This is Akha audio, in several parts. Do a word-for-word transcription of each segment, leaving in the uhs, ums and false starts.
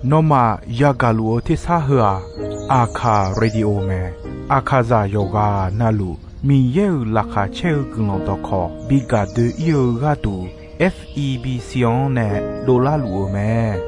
Nawmaf yagaq luf-eu tersar heu-aq, Aqkaq Radio mae. Aqkaqzaq yawqghaq navluf Miqyaer-euq laqkhaq caer-eu guiqlanq dawqkawq bi gaq doe-ir-eu gharduq, F E B C-anr nae dovlar luf-eu mae.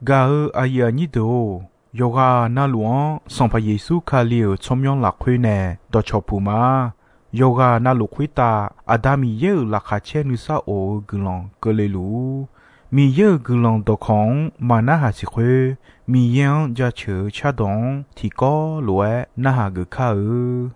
Gaq-eu aqyuif aqnyir deuq-or, yawqghaq navluf-anr Sanqpaq Yeqsur Kali-euq tsawrmyanr lafkhoer nae dawqcawq puq ma. Yawqghaq navluf khoertav Aqda Miqyaer-euq laqkhaq caer nuisar of-eu guiqlanq keuvle luf-ur. Miqyaer-euq guiqlanq dawqkawq-anr maqnarhaq siq khoer, Miqyaer-anr jaceuq-eu cardawq-anr tiqkawv lof-aer narhaq geuf kar-eu.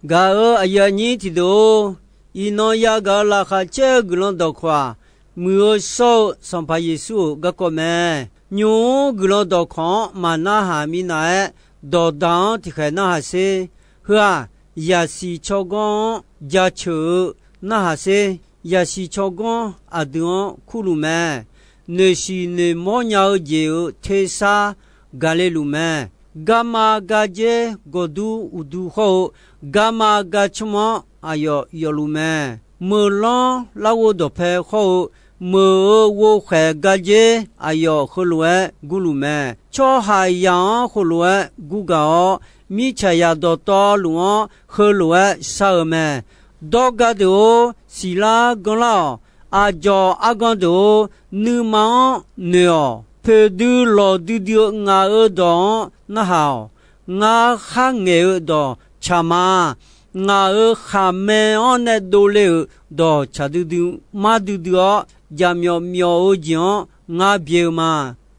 Gaq-euq aqyuif aqnyir tiqdeuq-or, iqnan yagaq-eu laqkhaq caer-eu guiqlanq dawqkawq-aq, muiq-eu shawr-eu Sanqpaq Yeqsur-euq garkawv mae. Nymq-mr guiqlanq dawqkawq-anr maqnarhaq minav-aer, dawqdaq-anr tiqkhaeq narhaq sher. Heu-aq, yaqsiq tsawrganr-anr jaceuq-eu narhaq sher. Yaqsiq tsawrganr aqdui-anr kurluf mae. Noeqshiq noeqmawr nya-eu jeq-euq tersar gaqle luf mae. Garma gardzer gawqdur uqdu hawr-eu, garma garcmr-anr aqyawf yawfluf mae. Meuqlanr larghov dawqpae hawr-eu, meuq-euq ghovkhaeq gardzer aqyawf heulof-aer gurluf mae. Tsawrhaqzaq-anr heulof-aer gurgaq-awr, mirtsaqzaq dawqtawvluf-anr heulof-aer shar-eu mae. Dawrga deuq-or, siqlar ganrlar-awq. Aqdzawq argan deuq-or, nuima-anr noeq-awq. Poeqdui lawqdui dui-eu ngaq-euq dawq-anr narhaq-awq. Ngar kharngaeq-eu dawq tsaq ma. Ngaq-euq khaqmae-anr nae dovle-euq dawq tsaq duidui mar duidui-awr, jaqmyawf myawf-eu jeq-anr ngar byae-eu ma.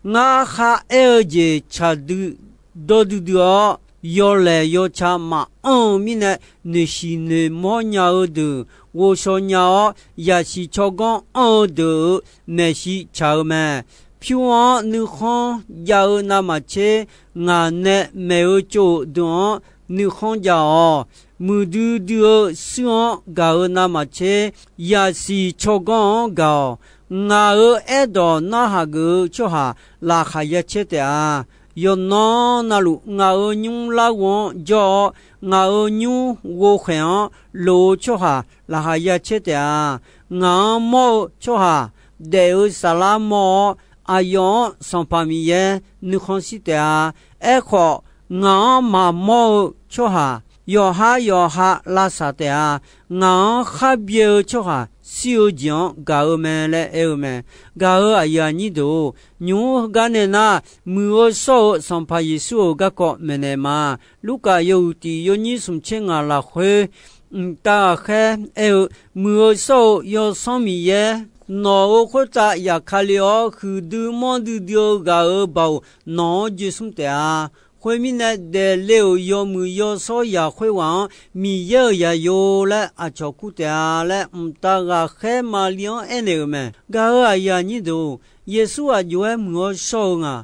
Ngar kharaer-eu jeq tsaq dui dawr duidui-awr, yawlaeq yawca maqanr-eu mirnae, noeqshiq noeqmawr nya-eu deuq ghovshaw nya-awr, yaqsiq tsawrganr anr-eu deuq-euq maeqshi tsaq-eu mae. Pyur-anr nuikhanr jav-eu navmaqtser, ngaq nae maeq-eu tsov-euq deuq-anr nuikhanr jav-awq. Muiqdui dui-eu suir-anr gaq-eu navmaqtser, yaqsiq tsawrganr-anr gaq-awq. Ngaq-euq aerdawq narhaq geuf-eu tsawrhaq laqkhaq ya caer taef-a. Yawqnan navluf ngaq-euq nymr larghov-anr jawr-awr, ngaq-euq nymr ghovkhaeq-anr loq-eu tsawrhaq laqkhaq ya caer taef-a. Ngaq-anr mawr-eu tsawrhaq daef-eu saflar mawr-awr, aqyawf-anr Sanqpaq Miqyaer nuikhanr shir taef-a. Aerkhawf, ngaq-anr maqmawr-eu tsawrhaq yawqhar yawqha lavsaq taef-a. Ngaq-anr khar byae-eu tsawrhaq shir-eu jeq-anr gaq-eu mae laer aer-eu mae. Gaq-euq aqyuif aqnyir deuq-or, nymq-mr heugar nae nar, muiq-eu shawr-eu Sanqpaq Yeqsur-euq garkawv maeqnaeq ma. Lurkaf yawhuiq tiq yawnyir smq tser ngaq lafkhoer, mqtav ghaqkhaer aer-eu, Muiq-eu shawr-eu Yawsanr Miqyaer, nawq-euq khoertav yaqkale-awr, huiqdui manrdui dui-eu ghaq-euq baoq nawq-anr joe smr taef-a. Khoermirnae, daefle-euq yawmuiq yawshawr zaq khoerghaq-anr Miqyaer-euq zaqyo laer aqcawq kur taef-a laer, mqtav ghaqkhaer Maqli-anr aernaeq-euq mae. Gaq-euq aqyuif aqnyir deuq-or, Yeqsur aqjox-aer muiq-awr shawr-eu nga.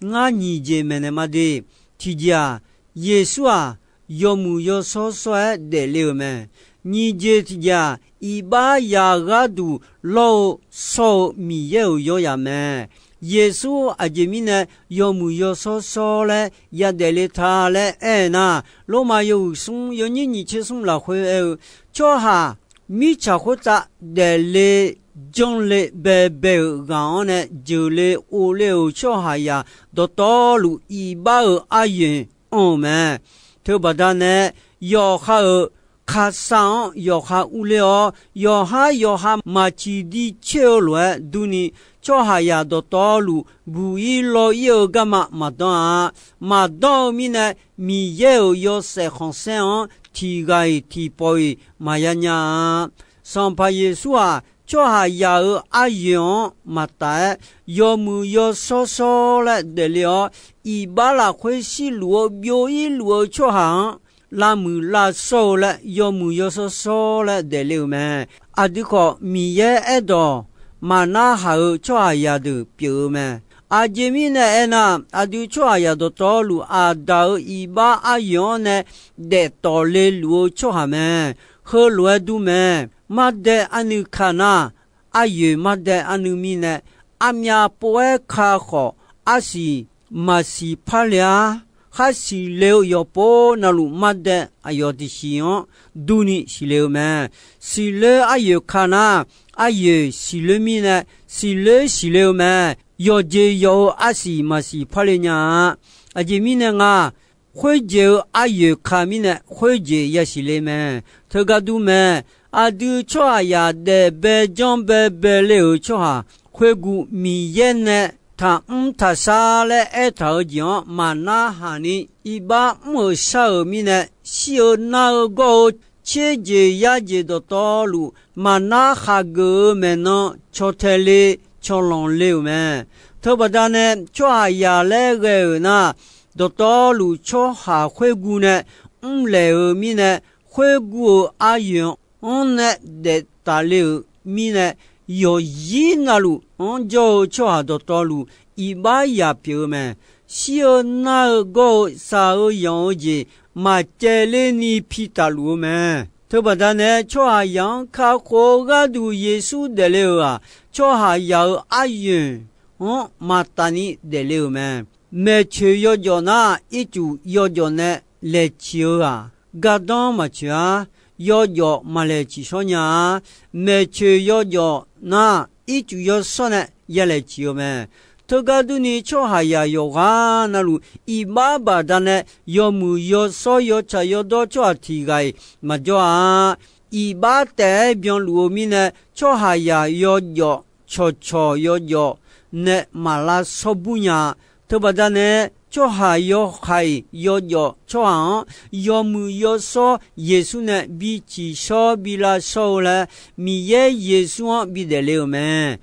Ngar nyiq jeq maeqnaeq ma de. Tiqjeq-aq, Yeqsur-aq, yawmuiq yawshawr shawr-aer daefle-euq mae. Nyiq jeq tiqjeq-aq, iqbax yaq gharduq lawr-eu shawr-eu Miqyaer-euq yawzaq mae. Yeqsur aqjeq mirnae yawmuiq yawshawr shawr laer yadaef le ta laer aer-eu nar, Lormav yawhuiq smr yawnyir nyiq tser smr lafkhoer aer-eu, tsawrhaq mirtsaq khoertav daefle janrle baebae-euq ghaq-anr nae jeuqle ovle-euq tsawrhaqzaq dawqtawvluf iqbax-euq aryoeq anr-eu mae. Teubaqda nae yawqha-euq khaqsaq-anr yawqha urler-awr, yawqhar yawqha maqciq di coer-eu lof-aer durni, tsawrhaqzaq dawqtawvluf buq-ir law-ir-eu garma maqdanr-a. Maqdanr-eu mirnae, Miqyaer-euq yawshaef khanqsaer-anr tiq ghaq-iq tiq pawf-iq maqya nya-a. Sanqpaq Yeqsur-aq, tsawrhaqzaq-euq aryoeq-anr maqtaf-aer, yawmuiq yawshawr shawr laer daefle-awr, iqbax lafkhoer shirluf-eu byov-ir luf-eu tsawrhaq-anr lavmuiq lavshawr-eu laer yawmuiq yawshawr shawr laer daefle-euq mae. Aqdui khawf, Miqyaer aerdawq maqnar haq-eu tsawrhaqzaq deuq pyeuf-eu mae. Aqjeq mirnae aernar, aqdui tsawrhaqzaq dawqtawvluf Aqdaq-euq iqbax aryoeq-anr nae daef tawf le luf-eu tsawrhaq mae. Heulof-aer dur mae. Mardae arnuiv ka nar, aryoeq mardae arnuiv mirnae, armyav pov-aer ka khawf, arsiq maqsiq parle-ar. Khar siqle-eu yawqpov navluf mardae aqyawf tiqsiq-anr durni siqle-eu mae. Siqler aryoeq ka nar, aryoeq siqler mirnae, siqler siqle-eu mae. Yawqjeq yawq-eu arsiq maqsiq parle nya-a. Aqjeq mirnae nga, khoerjeq-eu aryoeq ka mirnae, khoerjeq yasiq le mae. Teugar dur mae. Aqdui tsawrhaqzaq daef bae janr bae bae le-euq tsawrhaq khoerguv Miqyaer nae taqmr taqshar laer aertaq-eu jeq-anr maqnar haq ni, iqbax mr-euq shar-euq mirnae, shir-eu nar-eu gawr-eu tserjeq yarjeq dawqtawvluf maqnar haq geuf-eu maeqnan caw tae le, cawlanq le-euq mae. Teubaqda nae tsawrhaqzaq laer ghae-euq nar, dawqtawvluf tsawrhaq khoerguv nae mrlaeq-euq mirnae, khoerguv-euq aryoeq-anr nae daef tafle-euq mirnae, yawqzir navluf-anr jawr-eu tsawrhaq dawqtawvluf iqbax yaq pyeuf-eu mae. Shir-eu nar-eu gawr-eu shaq-eu yanq-eu jeq maqcaevler ni pi tafluf-eu mae. Teubaqda nae tsawrhaqzaq-anr kakhof-eu gharduq Yeqsur daefle-euq-aq, tsawrhaqzaq-euq aryoeq-anr maqtaf ni daefle-euq mae. Maeqtsoeq yawjawf nar, ircuf yawjawf nae laeq ciq-eu-aq, gardanr maqtsoeq-ar. Yawjawf maqlaeq ciqshawr nya-a. Maeqtsoeq yawjawf nar, ircuf yawshawr nae ya laeq ciq-eu mae. Teugar durni, tsawrhaqzaq yawqghaq navluf iqbax baqdanae yawmuiq yawshawr yawtsaq yawdawr tsawrhaq tiq ghaq-iq maqjawr-a. Iqbax taef-aer byanluf-eu mirnae, tsawrhaqzaq yawjawf cawqcawq yawjawf nae maq lavshawr bur nya-a. Teubaqda nae, tsawrhaq yawhaiq yawjawf tsawrhaq-anr yawmuiq yawshawr Yeqsur nae bi ciqshawr bi lavshawr-eu laer, Miqyaer Yeqsur-anr bidaef le-euq mae.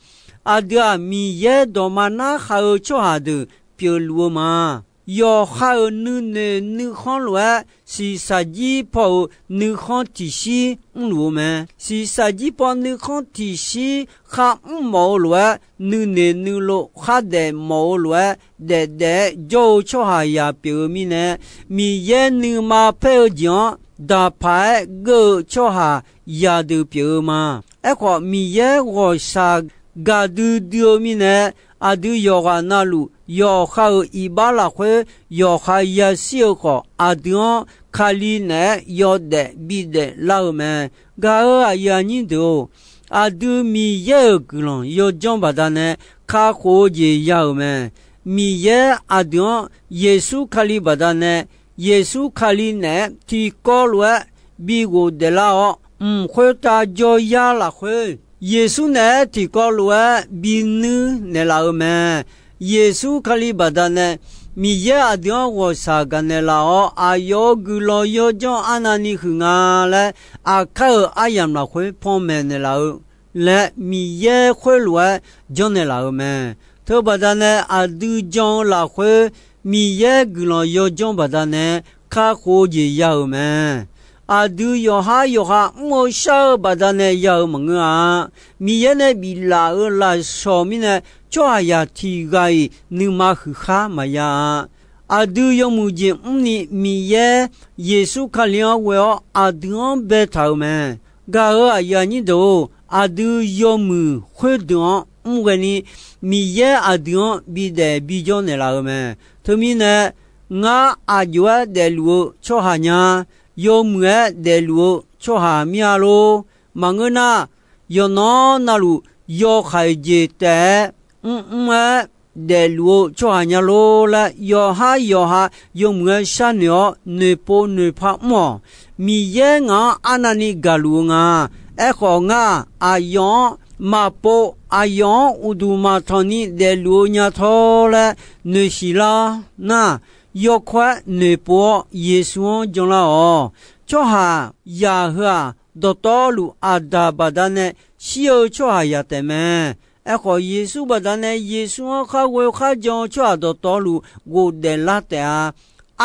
Aqdui-aq, Miqyaer dawqma narhaq-eu tsawrhaq deuq pyeufluf-eu ma. Yawqha-euq nuinoeq nuikhanr lof-aer, shiqshaq jir paw-euq nuikhanr tiqshir mrluf-eu mae. Shiqshaq jir paw nuikhanr tiqshir kharmr mawf-eu lof-aer, nuinoeq nuilov khardaef mawf-eu lof-aer, daefdaef-aer jawr-eu tsawrhaqzaq pyeuf-eu mirnae, Miqyaer nuima paer-eu jeq-anr daqpaq-aer geur-eu tsawrhaqzaq deuq pyeuf-eu ma. Aerkhawf, Miqyaer ghawqshaq gaqdui dui-eu mirnae, aqdui yawqghaq navluf yawqha-euq iqbax lafkhoer yawqha yashir-eu khawf, aqdui-anr Kali naeq-aer yawdaef bidaef lar-eu mae. Gaq-euq aqyuif aqnyir deuq-or, aqdui Miqyaer-euq guiqlanq yawdzanr baqdanae kakhof-eu jeq ya-euq mae. Miqyaer aqdui-anr Yeqsur Kali baqdanae, Yeqsur Kali naeq-aer tiqkawv lof-aer bi ghofdaef lar-awr, mq khoertav jawryar lafkhoer, Yeqsur naeq-aer tiqkawv lof-aer binuir naeqlaf-eu mae. Yeqsur Kali baqdanae, Miqyaer aqdui-anr ghawqshaq gaqnaeq laf-awr, aqyawf-euq guiqlanq yawdzanr arnavni huiq nga laer, aqkar-euq aryamq lafkhoer panmaeq naeqlaf-eu laer, Miqyaer khoerlof-aer janrnaeq laf-eu mae. Teubaqdanae aqdui jan-eu lafkhoer, Miqyaer guiqlanq yawdzanr baqdanae kakhof-eu jeq ya-euq mae. Aqdui yawqhar yawqha mr-eu shar-eu baqdanae ya-euq maqngeur-a. Miqyaer nae biflaf-euq lafshawq mirnae, tsawrhaqzaq tiq ghaq-iq nuima huiq khar maqya-a. Aqdui yawmuiq jeq mrni Miqyaer Yeqsur Kali-anr ghoe-awr aqdui-anr baetaq-euq mae. Gaq-euq aqyuif aqnyir deuq-or, aqdui yawmuiq khoerdeuq-anr mr ghaeni, Miqyaer aqdui-anr bidaef bijawr naeqlaf-eu mae. Teumirnae, ngar aqjox-aer daefluf-eu tsawrhaq nya, yawmuiq-aer daefluf-eu tsawrhaq mir-a lor. Maqngeur nar, yawqnan navluf yawhaiq jeq taef-aer mrmr-aer daefluf-eu tsawrhaq nya lor laer, yawqhar yawqha yawmuiq-aer sharnoeq-awr noeqpov noeqpar mr-awq. Miqyaer ngaq-anr arnavni gaqluf-eu nga. Aerkhawf, ngar aqyawf-anr maqpov, aqyawf-anr uqduq maqtanq ni daefluf-eu nya tawr laer noeqsiq lar nar, yawkawr-aer noeqpov-awr Yeqsur-anr janlar-awq. Tsawrhaqzaq heu-aq, dawqtawvluf Aqdaq baqdanae shir-eu tsawrhaqzaq taef mae. Aerkhawf, Yeqsur baqdanae Yeqsur-anr khar ghoe kharjan-eu tsawrhaq dawqtawvluf ghofdaef lar taef-a.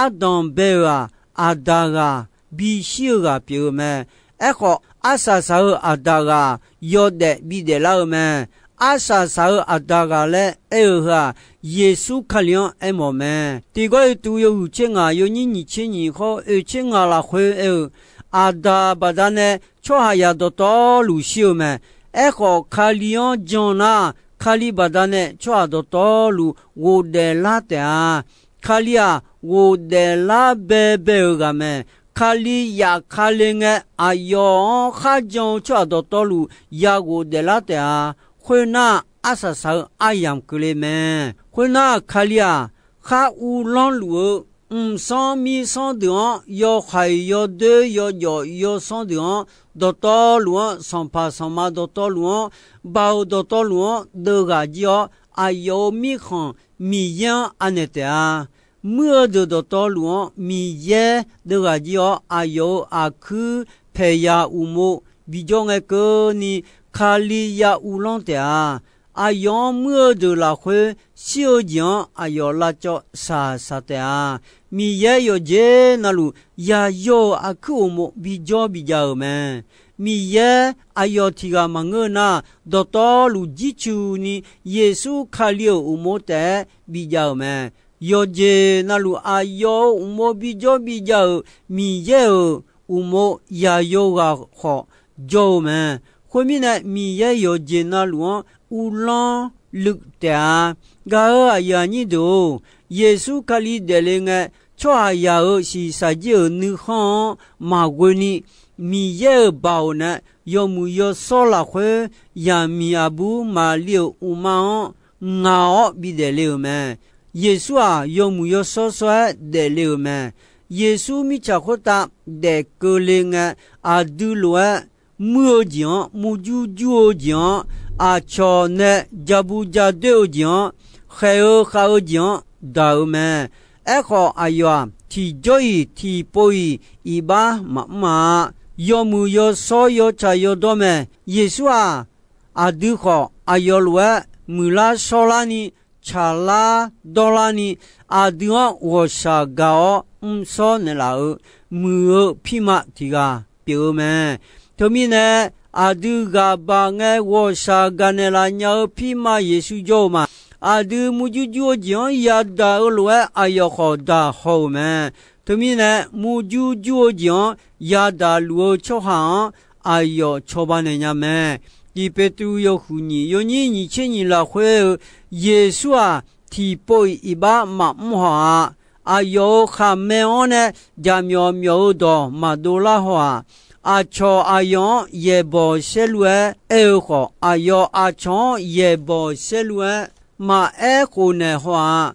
Ardanq bae-euq-aq, Aqdaq ghaq bishir-eu ghaq pyeuf-eu mae. Aerkhawf, arsaq saq-eu Aqdaq ghaq yawdaef bidaef lar-eu mae. Arsaq saq-eu Aqdaq ghaq laer aer-eu heu-aq, Yeqsur Kali-anr aermawf mae. Tiqgawr-iq tuv yawhuiq tser ngaq, yawnyir nyiq tser nyiq khawr oeq tser ngaq lafkhoer aer-eu, Aqdaq baqdanae tsawrhaqzaq dawqtawvluf shir-eu mae. Aerkhawf, Kali-anr jan nar, Kali baqdanae tsawrhaq dawqtawvluf ghofdaef lar taef-a. Kali-aq, ghofdaef lar baebae-euq ghaq mae. Kali yaf Kali ngae, aqyawf-anr kharjan-eu tsawrhaq dawqtawvluf ya ghofdaef lar taef-a. Khoernar, arsaq saq-eu aryamq keuvle mae. Khoernar, Kali-aq, khar uvlanr luf-eu mqsanr mirsanr deuq-anr, yawhaiq yawdoer yawjawf yawsanr deuq-anr, dawqtawvluf-anr, sanqpaq sanqma dawqtawvluf-anr, baoq dawqtawvluf-anr deuvghaq jir-awr, aqyawf-euq mirkhanq Miqyaer-anr anaeq taef-a. Muir-eu deuq dawqtawvluf-anr Miqyaer deuvghaq jir-awr, aqyawf-euq aqkuir paeqya uqmov bijawr ngae keuvni, Kali ya uvlanr taef-a. Aqyawf-anr muir-eu deuq lafkhoer shir-eu jeq-anr aqyawf lavcawv shaqshaq taef-a. Miqyaer yawqjeq navluf yayaw-euq aqkuir uqmov bijawr bijav-euq mae. Miqyaer aqyawf tiq ghaq maqngeur nar, dawqtawvluf jircuf ni Yeqsur Kali-euq uqmov taef-aer bijav-euq mae. Yawqjeq navluf aqyawf-euq uqmov bijawr bijav-euq Miqyaer-euq uqmov yayaw ghaq khawf jawr-eu mae. Khoermirnae, Miqyaer yawqjeq navluf-anr uvlanr luiv taef-a. Gaq-euq aqyuif aqnyir deuq-or, Yeqsur Kali daefle ngae, tsawrhaqzaq-euq shiqshaq jir-euq nuikhanr-anr maqghoe ni, Miqyaer-euq baoq nae yawmuiq yawshawr lafkhoer, yaqmiq aqbur Maqli-euq uqma-anr ngaq-awr bidaef le-euq mae. Yeqsur-aq, yawmuiq yawshawr shawr-aer daefle-euq mae. Yeqsur mirtsaq khoertav daef keuvle ngae, aqdui lof-aer muir-eu jeq-anr, murjur jur-eu jeq-anr, aqcawq nae jabu jadoer-eu jeq-anr, khaeq-eu khav-eu jeq-anr daq-euq mae. Aerkhawf, aqyawf-aq, tiqjawr-iq tiqpov-iq iqbax maqmr-a. Yawmuiq yawshawr yawtsaq yawdawr mae. Yeqsur-aq, aqdui khawf aqyawf lof-aer muiqlar shawrlarni, tsaqlar dawrlarni, aqdui-anr ghawqshaq gaq-awr mrshawr naeqlaf-euq muiq-eu pirma tiq ghaq pyeuf-eu mae. Teumirnae, aqdui ghaq baq ngae ghawqshaq gaq naeqlaf nya-eu pirma Yeqsur jawr-eu ma. Aqdui murjur jur-eu jeq-anr yadaq-eu lof-aer aqyawf khawf daq haw-euq mae. Teumirnae, murjur jur-eu jeq-anr yadaq luf-eu tsawrhaq-anr aqyawf cawba naeq nya mae. Tiq Peqtruv yawhuiq nyiq yawnyir nyiq tser nyiq lafkhoer-eu, Yeqsur-aq, tiqpov-iq iqbax maqmr haw-a. Aqyawf-euq khaqmae-anr nae jaqmyawf myawf-eu dawq maqdov lar haw-aq. Aqcawq aqyawf-anr yaeqbawq saerlu-aer aer-eu khawf, aqyawf aqcawq-anr yaeqbawq saerlu-aer maqaer khofnaeq haw-aq.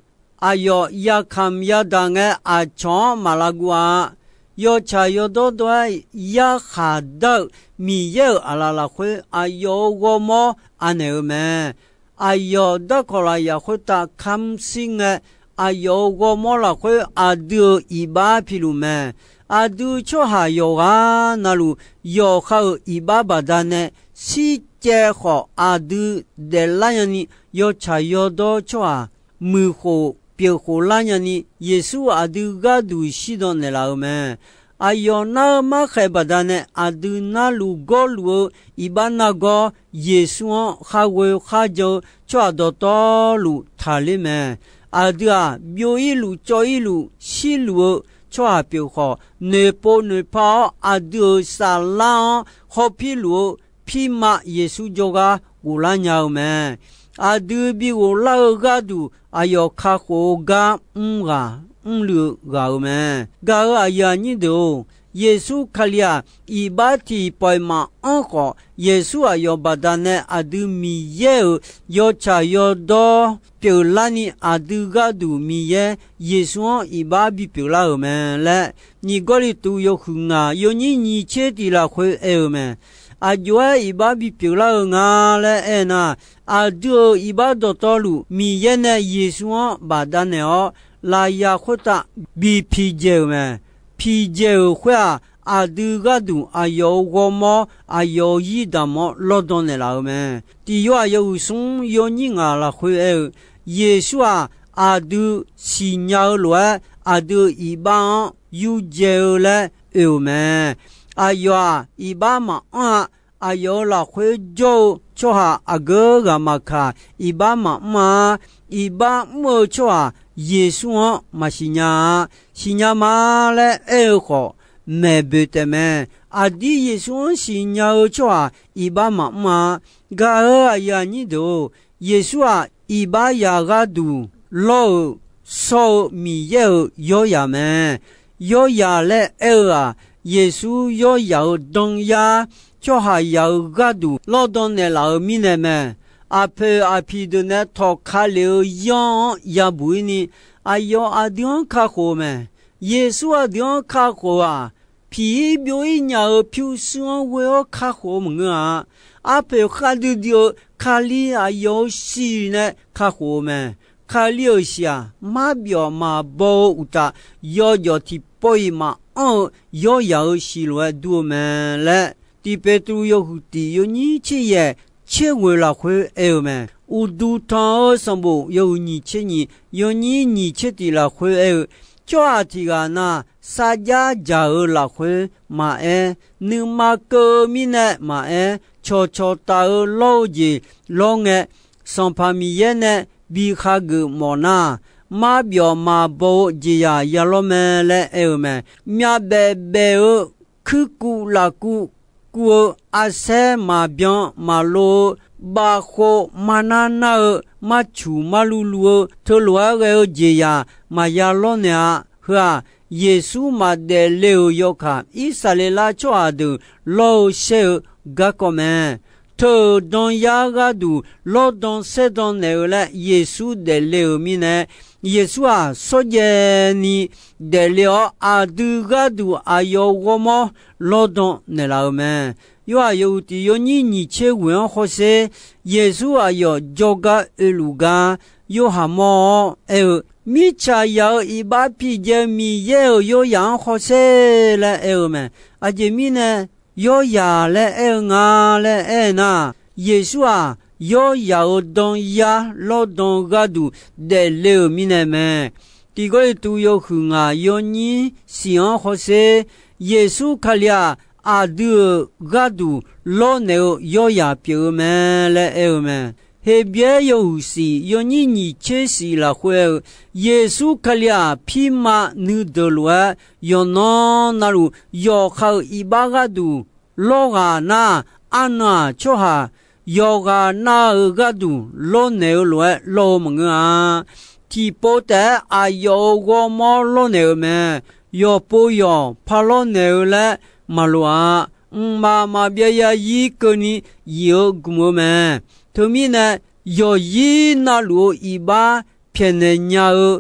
Aqyawf yakamq yadaq ngae, aqcawq-anr maq lavguv-a. Yawtsaq yawdawr dawr-aer yarkhaq dar-euq Miqyaer-euq aqlaf lafkhoer, aqyawf-euq ghawrmawr anaeq-eu mae. Aqyawf darkawq lafyaq khoertav kamr shir ngae, aqyawf-euq ghawrmawr lafkhoer aqdui-euq iqbax piluf mae. Aqdui tsawrhaq yawqghaq navluf yawqha-euq iqbax baqdanae shircaev khawf, aqdui daeflar nyani, yawtsaq yawdawr tsawrhaq muiqkhof pyeufkhof lar nyani, Yeqsur aqdui gharduq shirdan naeqlaf-euq mae. Aqyawf nar-eu markhaeq baqdanae, aqdui narluf gawrluf-eu iqbax nargawr, Yeqsur-anr khar ghoe khar jan-eu tsawrhaq dawqtawvluf taqler mae. Aqdui-aq, byov-ir luf cawv-ir luf shirluf-eu tsawrhaq pyeuf khawf, noeqpov noeqpa-awr aqdui-euq saflar-anr hawpir luf-eu pirma Yeqsur jawrgar ghoflar nya-eu mae. Aqdui bi ghoflar-eu gharduq, aqyawf kakhof-eu gar mr ghaq mrluiv-eu ghaq-euq mae. Gaq-euq aqyuif aqnyir deuq-or, Yeqsur Kali-aq, iqbax tiqpawf-iq maqanr khawf, Yeqsur aqyawf baqdanae aqdui Miqyaer-euq yawtsaq yawdawr pyeuflarni, aqdui gharduq Miqyaer Yeqsur-anr iqbax bipyeuf lar-euq mae laer, Nyiq Gawrliqtu yawhuiq ngaq yawnyir nyiq tser tiq lafkhoer aer-eu mae. Aqjox-aer iqbax bipyeuf lar-eu nga laer aernar, aqdui-euq iqbax dawqtawvluf Miqyaer nae Yeqsur-anr bafdanaeq-awr, lafyaq khoertav bi piqdzaeq-euq mae. Piqdzaeq-euq khoer-aq, aqdui gharduq aqyawf-euq ghawrmawr, aqyawf-euq zir damq-anr lawrdan naeqlaf-euq mae. Tiq Yorhaq yawhuiq smr yawnyir ngaq lafkhoer aer-eu, Yeqsur-aq, aqdui siqnya-eu lof-aer, aqdui-euq iqbax-anr yurdzae-eu laer oe-euq mae. Aqyawf-aq, iqbax maqanr-a. Aqyawf-euq lafkhoer jawr-eu tsawrhaq aqgeu ghaq maqkaq, iqbax maqmr-a. Iqbax mr-eu tsawrhaq Yeqsur-anr maqsiq nya-a. Siqnya ma laer aer-eu khawf, maeq boeq taef mae. Aqdir Yeqsur-anr siqnya-eu tsawrhaq iqbax maqmr-a. Gaq-euq aqyuif aqnyir deuq-or, Yeqsur-aq, iqbax yaq gharduq lawr-euq shawr-eu Miqyaer-euq yawryaq mae. Yawryaq laer aer-eu-aq, Yeqsur yawryaq-euq danyar tsawrhaqzaq-euq gharduq lawrdan naeqlaf-euq mirnae mae. Aqpoeq aqpiq deuq nae tawqka lef-eu yanr-anr yabuq-ir ni, aqyawf aqdui-anr kakhof-eu mae. Yeqsur aqdui-anr kakhof-aq, piq-ir byov-ir nya-eu pyurshuir-anr ghoe-awr kakhof-eu maqngeur-a. Arpoeq khavdui dui-eu Kali aqyawf-euq shiq nae kakhof-eu mae. Kali-euq shiq-aq, marbyawf maqbaw-eu uqtaf, yawjawf tiqpov-iq maqanr-eu yawryaq-euq shiq lof-aer dur-eu mae laer, Tiq Peqtruv yawhuiq tiq yawnyir tser yaeq tser ghoeq lafkhoer aer-eu mae. Uqduq tanq-eu sanqbof yawhuiq nyiq tser nyiq yawnyir nyiq tser tiq lafkhoer aer-eu, tsawrhaq tiq ghaq na, sarjax dzaq-eu lafkhoer maqaer, nuima keuv-eu mirnae maqaer, cawqcawq taf-eu lawr-eu jeq lawr ngae, Sanqpaq Miqyaer nae bi hageuf mawf nar, marbyawf maqbaw-eu jeqzaq ya lawr mae laer aer-eu mae. Myavbaef baef-eu kuirkuv lafkuv kuv-eu, arsaer maqbyan maqlo-eu, bavkhov marnar nar-eu, marcuq marluv luv-eu, teulof-aer ghae-eu jeqzaq maqya lawrnaeq-a. Heu-aq, Yeqsur maqdaef le-euq yawkaq, Irsaqleqlav tsawrhaq deuq lawr-eu shaer-eu garkawv mae. Teu-euq danyar gharduq lawrdan saerdan naeq-eu laer Yeqsur daefle-euq mirnae, Yeqsur-aq, shawrjaev ni daefle-awr, aqdui gharduq aqyawf ghawrmawr lawrdan naeqlaf-euq mae. Yorhaq yawhuiq tiq yawnyir nyiq tser ghoeq-anr hawsher, Yeqsur aqyawf jawrgar oeluf gar Yorhaq mawr-awr aer-eu, Mirtsaq yaq-euq iqbax piqdzae-eu Miqyaer-euq yawryaq-anr hawsher laer aer-eu mae. Aqjeq mirnae yawryaq laer aer-eu nga laer aer nar, Yeqsur-aq, yawryaq-euq danyar lawrdan gharduq daefle-euq mirnae mae. Tiq Gawrliqtu yawhuiq ngaq yawnyir siq-anr hawsher, Yeqsur Kali-aq, aqdui-euq gharduq lawrnaeq-eu yawryaq pyeuf-eu mae laer aer-eu mae. Heqbyaer yawhuiq siq yawnyir nyiq tser siq lafkhoer aer-eu, Yeqsur Kali-aq, pirma nuideuq lof-aer yawqnan navluf yawqha-euq iqbax gharduq lawr ghaq nar, arnan-aq, tsawrhaq yawqghaq nav-euq gharduq lawrnaeq-eu lof-aer lawr-eu maqngeur-a. Tiqpov taef-aer aqyawf-euq ghawrmawr lawrnaeq-euq mae. Yawqpov yawq par lawrnaeq-eu laer maqloq-a. Mqmaq maqbyav zarzir keuvni zif-eu gmq-eu mae. Teumirnae, yawqzir navluf-eu iqbax pyaeqnaeq nya-eu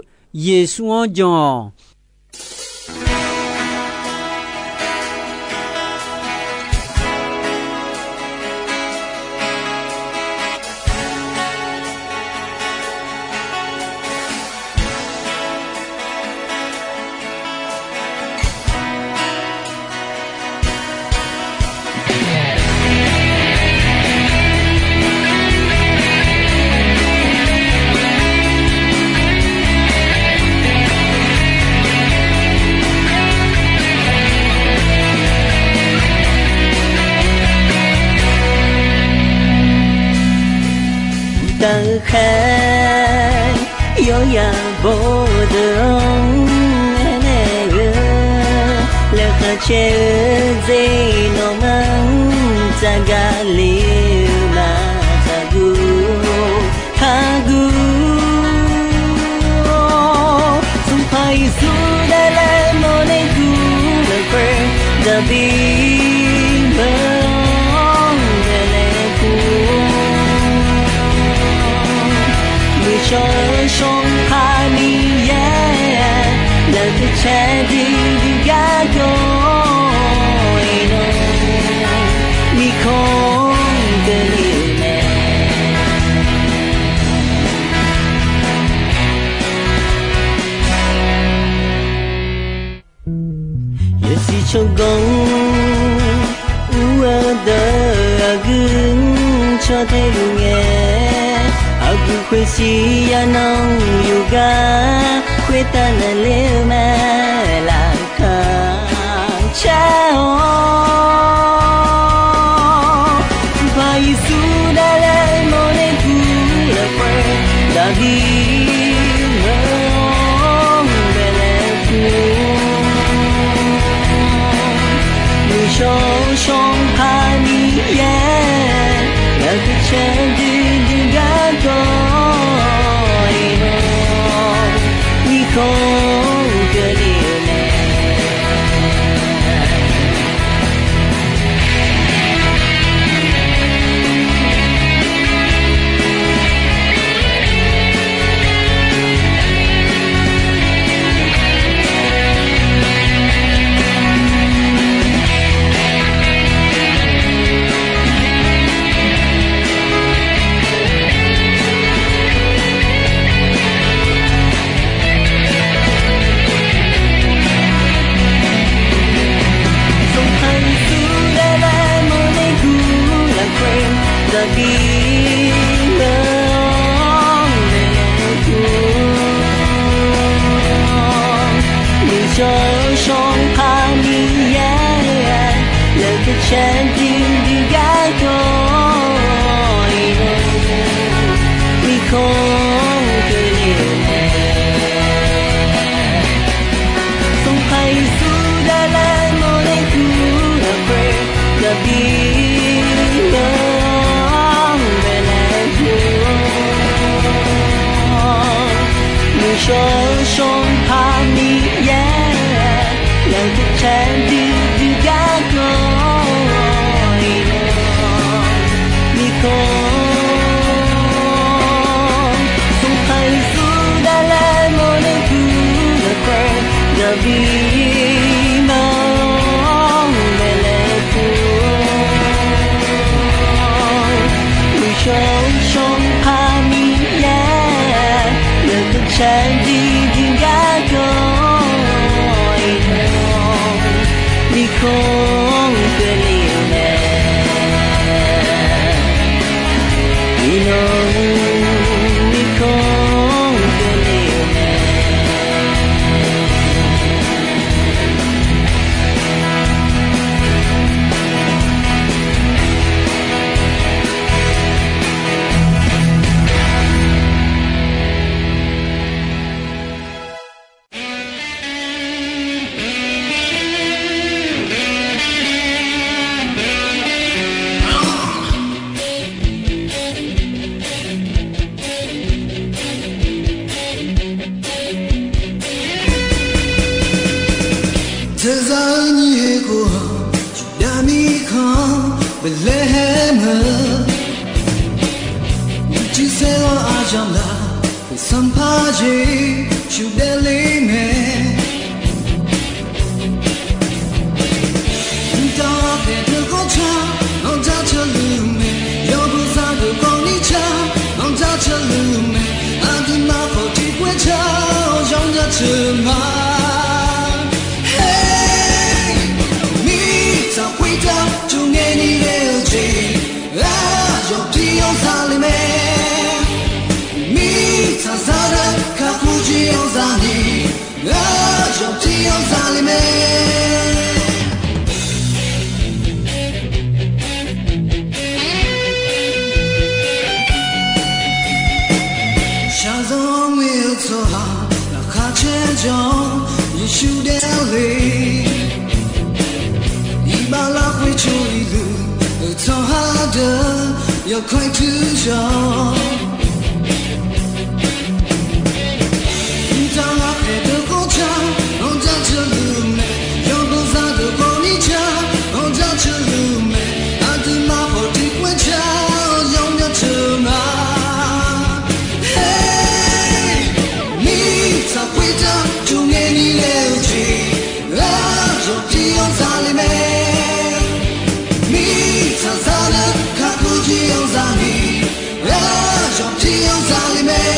Yeqsur-anr jan-awq. Uqtaf-eu khaer yawr ya bawr-eu deuq-anr aernaeq-eu, laeqhmq caev-eu dzer nawmaf-anr tsaqgaq le-eu ma. Taqguv, taqguv, Sanqpaq Yeqsur daef laer mawrler guv lafkhoer, Daqbir meuq-anr daef laer guv. Muiqshawr-eu Sanqpaq Miqyaer, lafkhoer caer duidui garkawv-iq nawq, mirkhanq keuvle-euq mae. Yawsiq tsawrganr ur-eu deuq aqgeu caw tae luf ngae, aqgeu khoershir yanan yawqgar khoertav naqler-eu mae. Laqkhaq caer-awr, Sanqpaq Yeqsur daef laer mawrler guv lafkhoer, Daqbir meuq-anr daef laer guv. Muiqshawr-eu Sanqpaq Miqyaer, lafkhoer caer duidui garkawv-iq nawq, mirkhanq keuvle-euq mae. Sanqpaq Yeqsur daef laer mawrler guv lafkhoer, Daqbir meuq-anr daef laer guv. Muiqshawr-eu Sanqpaq Miqyaer, lafkhoer caer duidui garkawv-iq nawq, mirkhanq keuvle-euq mae. Sanqpaq Yeqsur daef laer mawrler guv lafkhoer, Daqbir meuq-anr daef laer guv. Muiqshawr-eu Sanqpaq Miqyaer, lafkhoer caer duidui garkawv-iq nawq, mirkhanq. Sanqpaq Yeqsur daef laer mawrler guv lafkhoer, Daqbir meuq-anr daef laer guv. Muiqshawr-eu Sanqpaq Miqyaer, lafkhoer caer duidui garkawv-iq nawq, mirkhanq keuvle-euq mae. Iqnan mirkhanq keuvle-euq mae. Betlehem-eu uicuiv saerlanr aqyamq laf, sanqpaq Yeqsur daefle mae. Mqtav khaeq deuq khawf car, anr jaceuq luf mae. Yawqbuiq zaqdeuq khawf ni car, anr jaceuq luf mae. Aqduimaf khawf tiqkhoer car, yanr jaceuq ma. Mirtsaq khoertav jawrngae ni ghae-eu jeq, aqyawf tiq yanr zale mae. Mirtsaq zaqdeuq kakhof jeq-anr zani, aqyawf tiq yanr zale mae. Shaqzanq ngae-eu tsawrhaq laqkhaq caer jawr-awr Yeqsur daefle. Iqbax lafkhoer coq-iq luf-eu tsawrhaq deuq yawkhaer tuir jawr-awr, mqtav ghaqkhaeq deuq khawf car, anr jaceuq luf mae. Yawqbuiq zaqdeuq khawf ni car, anr jaceuq luf mae. Aqduimaf khawf tiqkhoer car, yanr jaceuq ma. Mirtsaq khoertav jawrngae ni ghae-eu jeq, aqyawf tiq yanr zale mae. Mirtsaq zaqdeuq kakhof jeq-anr zani, aqyawf tiq yanr zale mae.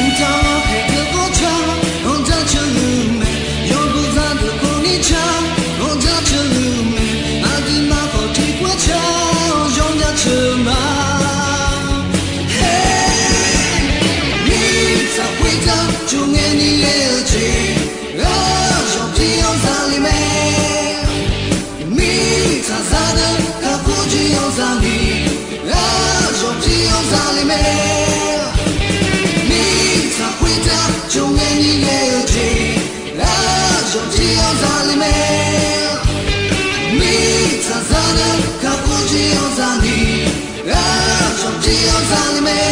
Mqtav ghaqkhaeq deuq khawf car, anr jaceuq luf mae. Yawqbuiq zaqdeuq khawf ni car, anr jaceuq luf mae. Aqduimaf khawf tiqkhoer car, yanr jaceuq ma. Mirtsaq khoertav jawrngae ni ghae-eu jeq, aqyawf tiq yanr zale mae. Mirtsaq zaqdeuq kakhof jeq-anr zani, aqyawf tiq yanr zale mae. Mirtsaq khoertav jawrngae ni ghae-eu jeq, aqyawf tiq yanr zale mae. Mirtsaq zaqdeuq kakhof jeq-anr zani, aqyawf tiq yanr zale mae.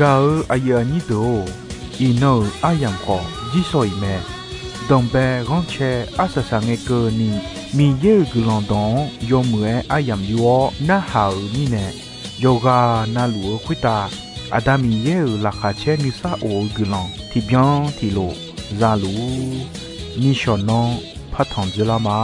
Gaq-eu aqyuif aqnyir deuq-or, iqnan-euq aryamq khawf jirsawq iq mae. Danqbae ghanrcae arsaq saq ngae keuvni, Miqyaer-euq guiqlanq dawq-anr yawmuiq-aer aryamq yur-awr narhaq-euq mirnae, yawqghaq navluf-eu khoertav Aqda Miqyaer-euq laqkhaq caer nuisar of-eu guiqlanq tiqbyan tiqlof zaluf-ur. Nishawq nanr partanq dzeurlar ma.